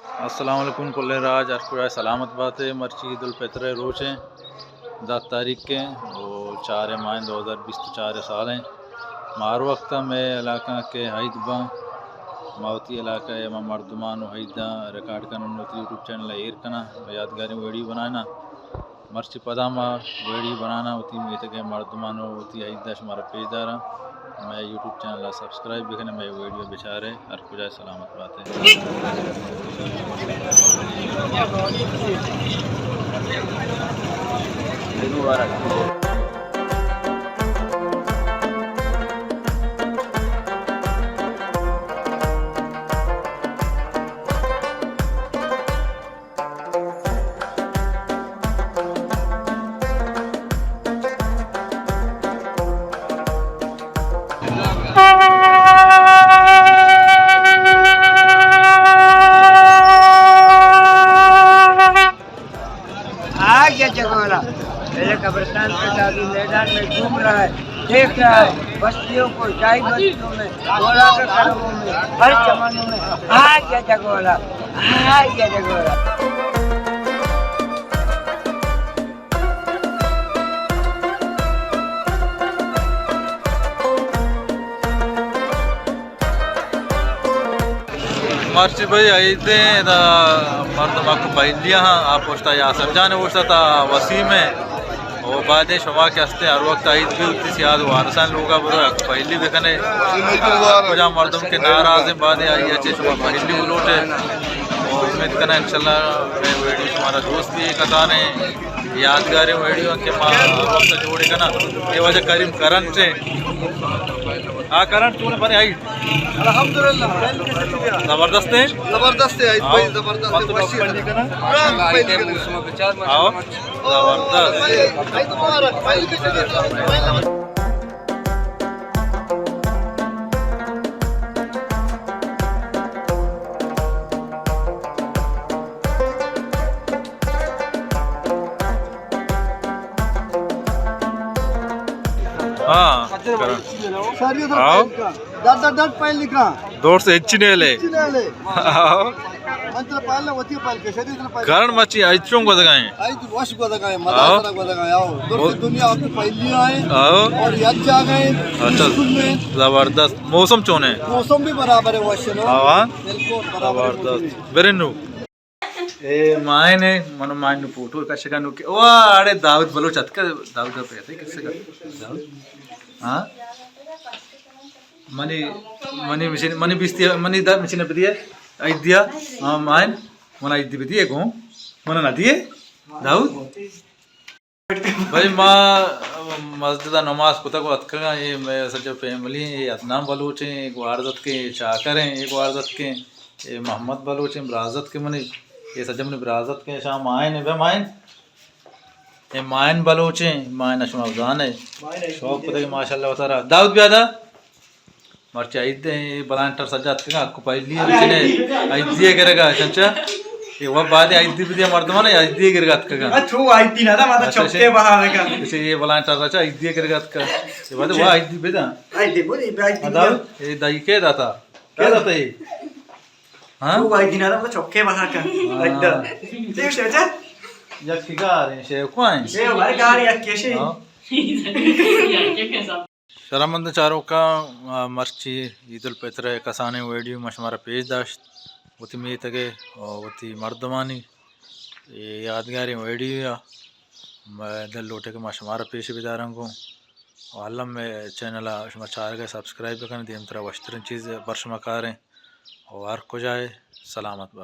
السلام علیکم کلیں راج، ہر کجا سلامت باتے۔ مرچی عید الفطر ءِ روچ ایں، دہ تاریخ ایں او چار ماہ دو ہزار بیست چار سال ایں۔ ما ہر وقت مئے علاقہ کہ عید باں، ما وتی علاقہ ءِ ما مردمان و عیداں ریکارڈ کنن، وتی یوٹیوب چینل ءَ ایر کناں، یادگاری ویڈیو بنائیناں۔ مرچی پدا ما ویڈیو بنانا وتی میتگ ءِ مردمان و وتی عید ءَ شمارا پیش داراں۔ مئے یوٹیوب چینل ءَ سبسکرائب بکنے، مئے ویڈیو بچارے، ہر کجا سلامت باتے۔ آ گیا جگولا، میرے قبرستان پہ شادی میدان میں گھوم رہا ہے، دیکھ رہا ہے بستیوں کو، شاہی بستیوں میں، گھوڑا کے قدموں میں، ہر چمنوں میں۔ آ گیا جگولا، آ گیا جگولا۔ مرچی بھئی عید ایں، ادا مردم حق پہلی ہاں، آ پشتا یاسر جان اوشتا تا وسیم ایں۔ او بعدیں شما کہ ہستے ہر وقت عید بی ہوتی سیاد وارسان لوگا برو حق پہلی بکنے۔ کجا مردم کہ ناراض ایں، بعدیں آئی اچے شما پہلی بلوٹے۔ او امید کنا انشاءاللہ مئے ویڈیو شمارا دوست بی، کسانیں یادگاریں ویڈیو کہ ما وقت جوڑ کنا۔ اے واجہ کریم کرنٹ ایں۔ آ کرنٹ چون بنے آئی؟ الحمدللہ، پہلے کیسے چلے آ؟ زبردست ایں؟ زبردست ایں، آئی آؤ۔ بھائی، زبردست ایں، مطلب وشی ایں۔ پہلے کنا؟ ہاں، پہلے کنا۔ آؤ۔ زبردست۔ بھائی، بھائی، دوبارہ، پہلے کیسے چلے آ؟ ہاں، کرن۔ آؤ۔ دس، دس، دس پہل لکھا۔ دور سے ہچی نہیں لے۔ ہچی نہیں لے۔ آؤ۔ انتر پہل نہ ہوتی ہے، پہل کے شدید پہل۔ کرن مچی آئی چون گوزگائیں؟ آئی تو وش گوزگائیں، مزہ آؤ۔ سرا گوزگائیں، آؤ۔ دور سے دنیا آپ کی پہلی آئے۔ آؤ۔ اور یاد جا گئے۔ اچھا۔ اسکول میں۔ زبردست۔ موسم چون ہے؟ موسم بھی برابر ہے، وش ہے نا؟ ہاں۔ بالکل برابر ہے موسم۔ زبردست۔ برنو۔ اے مائن ایں، من مائن نو فوٹو کشگا نو کہ، وا، اڑے داؤد بلوچ اتکا، داؤد پہ اتکا کسے کا؟ داؤد؟ ہاں؟ منی، منی مشین، منی بیستی، منی دا مشین بدیے، عید دیا، ہاں، مائن، من عید دی بدیے گوں، من نہ دیے، داؤد؟ بھائی، ما مسجد ءَ نماز کتگ ءُ اتکگاں، اے مئے سجہ فیملی ایں، اے عدنان بلوچ ایں، اے گوارزتکیں، اے چاکر ایں، اے گوارزتکیں، اے محمد بلوچ ایں، برازتکیں منی، اے سجہ منی برازتکیں، شاہ مائن ایں، بے مائن، اے مائن بلوچ ایں، مائن شما زان ئے، شوق کتگ ماشاءاللہ وتارا۔ داؤد بیا دا۔ مرچی عید ایں، اے بلائیں ٹر سجا اتکگاں، حق پہلی ایں، چنے عیدی ءِ گرگا، چنچا؟ اے وا بعد عیدی بدی مردمان عیدی ءِ گرگا اتکگاں۔ اچھا، وہ عیدی نہ دا، ماتا اچھا، چوکے اچھا۔ بہا رکھا۔ اچھا، اے بلائیں ٹر سجا عیدی ءِ گرگا اتکا۔ اے بعد وا عیدی بدا۔ عیدی بودی، عیدی ادا، بودی۔ اے دائی کے داتا؟ کیا داتا اے؟ ہاں؟ وہ عیدی نہ دا، ماتا چوکے بہا کا۔ ہاں۔ عیدی۔ دیکھ سے اچھا؟ یک گار ایں، شے کو ایں؟ شے ہمارے گار یک کیشے۔ ہاں۔ شرمند چاروکاں، آ، مرچی عید الفطر ءِ کسانیں ویڈیو ما شمارا پیش داشت، وتی میتگ ءِ ءُ وتی مردمانی اے یادگاریں ویڈیو ءَ ما دل لوٹے کہ ما شمارا پیش بداراں گوں۔ ءُ الم مئے چینل ءَ شما چارگ ءَ سبسکرائب بکن، دیمترا وشتریں چیز بر شما کاریں۔ ءُ ہر کجا ئے سلامت بات۔